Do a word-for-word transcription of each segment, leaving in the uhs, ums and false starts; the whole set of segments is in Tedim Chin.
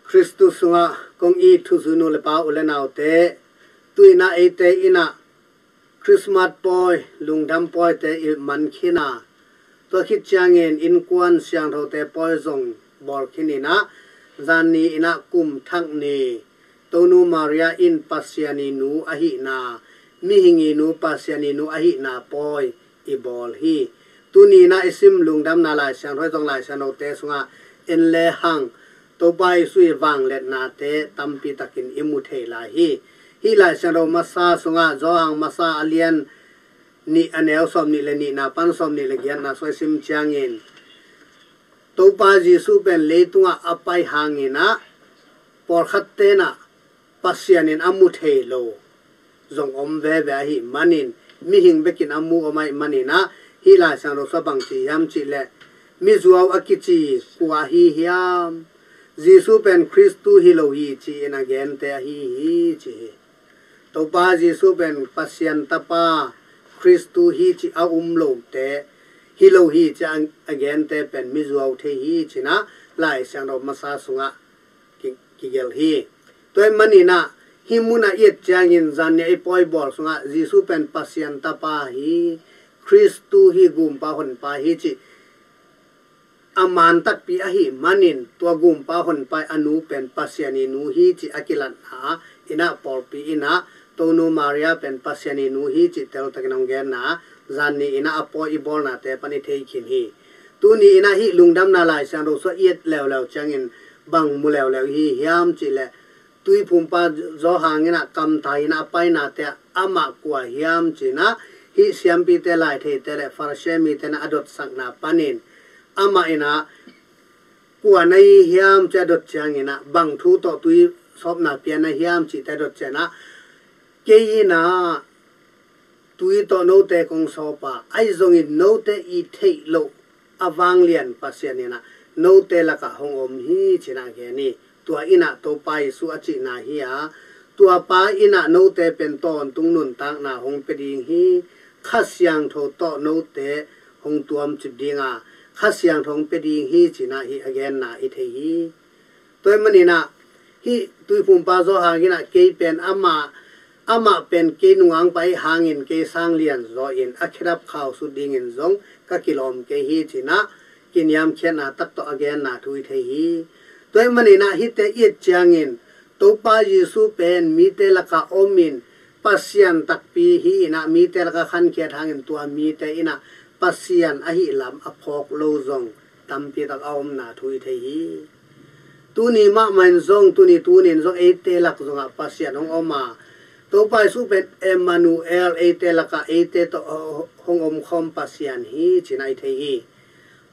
Khristu sungah kong it thuzui nu le pa u le naute, tu-in ah eite in ah Christmas pawi, lungdam pawite i man khin a, tua khit ciangin innkuan siangthote pawi zong bawl khin in ah, zan ni in ah kum thak ni, Tonu Maria in Pasian i nu ahihna, mihing i nu, Pasian i nu ahihna pawi i bawl hi. Tuni in ah i sim lungdamna Lai Siangtho zong Lai Siangthote sungah en le hang, Topa Jesu i vangliatnate tampi takin i mu thei lai hi. Hih Lai Siangtho masa sungah Johan masa a lian nih, a neu sawm nih le nihna pan sawm nih le giatna sung i sim ciangin, Topa Jesu pen leitungah a pai hangin ah, pawlkhat ten ah Pasian in a mu thei lo zong om veve ahih manin, mihing bekin a mu om ahih manin ah, hih Lai Siangtho sung bang ci hiam cih leh, mizuau a kici kua ahi hiam? Jesu pen Khristu hi lo hi ci-in a gente ahi hi ci hi. Topa Jesu pen Pasian Tapa, Khristu hi ci a um lote, hi lo hi ci a, a gente pen mizuau thei hi ci-in ah Lai Siangtho masa sungah ki, kigelh hi. Tua ahih manin ah, hih munah i et ciangin zan ni a i pawi bawl sungah Jesu pen Pasian Tapa hi, Khristu hi, Gumpa Honpa hi cih a man takpi ahih manin, tua Gumpa Honpa i a nu pen Pasian i nu hi cih a kilatna in ah, pawlpi in ah Tonu Maria pen Pasian i nu hi cih teltakin hong genna, zan ni in ah a pawi i bawlnate pan i thei khin hi. Tuni in ah hih lungdamna Lai Siangtho sung i et leuleu ciangin bang mu leuleu i hi hiam cih leh, Tuiphumpa Johan in ah kamtai in ah a painate ah amah kua hiam ci-in ah, hih siampite, laitheite le Farisi mite in ah a dotsakna panin, amah in ah kua na hi hiam ci a dot ciangin ah, bang thu tawh tui sawpna pia na hiam cihte a dot ciangin ah, kei in ah tui tawh note kong sawp a, ahi zongin note i theih loh a vanglian Pasian in ah note lakah hong om hi ci-in ah gen hi. Tua in ah Topa Jesu a cihna hi a, tua pa in ah note pen tawntung nuntakna hong pia ding hi. Kha Siangtho tawh note hong tuamcip ding a, Kha Siangtho hong pia ding hi ci-in ah hih a genna i thei hi. Tua ahih manin ah, hih Tuiphumpa Johan in ah kei pen amah, amah pen kei nungak pa ahih hangin kei sang lianzaw in a khedap khau sut dingin zong ka kilawm kei hi ci-in ah kiniamkhiatna tak tawh a genna thu i thei hi. Tua ahih manin ah hihte i et ciangin, Topa Jesu pen mite lakah om in, Pasian takpi hi in ah mite lakah khankhiat hangin tua mite in ah Pasian ahih lam a phawk lo zong tampi tak a omna thu i thei hi. Tuni mahmah in zong, tuni tunin zong eite lak zongah Pasian hong om a, Topa Jesu pen Emmanuel, eite lakah eite tawh hong omkhawm Pasian hi ci-in ah i thei hi.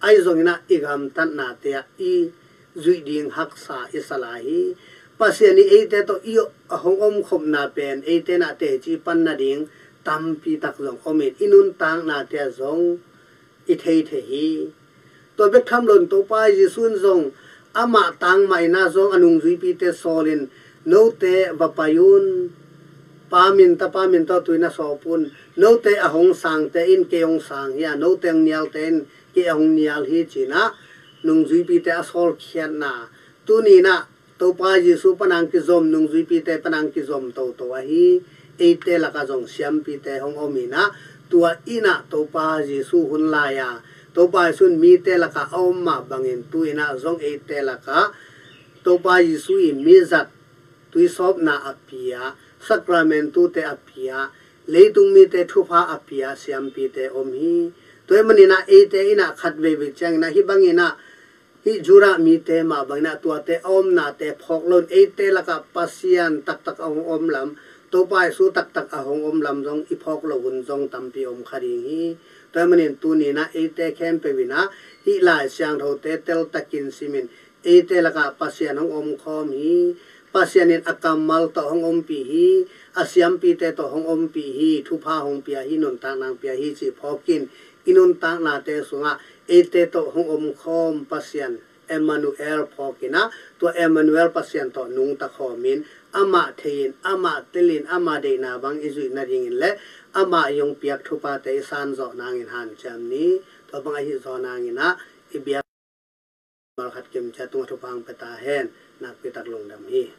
Ahi zongin ah i gamtatnate ah i zuih ding haksa i sa lai hi. Pasian i eite tawh i a hong omkhopna pen eite in ah teci pan nading tampi tak zong om in, i nuntaknate ah zong i thei thei hi. Tua bek tham loin Topa Jesu in zong amah tang mah in ah zong a nungzuipite sawl in, note va pai un, Pa min, Tapa min tawh tui na sawp un, note a hong sangte in kei hong sang hi a, note hong nialte in kei a hong nial hi ci-in ah nungzuipite a sawlkhiatna, tuni in ah Topa Jesu pan a kizom, nungzuipite pan a kizom toto ahi, eite lakah zong siampite hong om in ah, tua in ah Topa Jesu hun lai-a, Topa Jesu in mite lakah a om mah bangin tu in ah zong eite lakah Topa Jesu i mizat, tuisawpna a pia, sakramentute a pia, leitung mite thupha a pia siampite om hi. Tua ahih manin ah eite in ah khat veivei ciangin ah hih bangin ah, hih Judah mite mah bangin ah tuate a omnate phawk loin eite lakah Pasian taktak a hong om lam, Topa Jesu taktak a hong om lam zong i phawk loh hun zong tampi om kha ding hi. Tua ahih manin tuni in ah eite khempeuh in ah hih Lai Siangthote teltakin simin, eite lakah Pasian hong omkhawm hi. Pasian in a kammal tawh hong ompih hi. A siampite tawh hong ompih hi. Thupha hong pia hi, nuntakna hong pia hi cih phawkin, i nuntaknate sungah eite tawh hong omkhawm Pasian Emmanuel phawk in ah, tua Emmanuel Pasian tawh nungta khawmin, amah thei-in, amah telin, ama deihna bang i zuih nadingin le amah i hong piak thuphate i sanzawh nangin hanciam ni. Tua bang ahi zaw nangin ah i biak Malkhat kim ciat tungah thupha hong pia ta hen. Nakpi tak lungdam hi.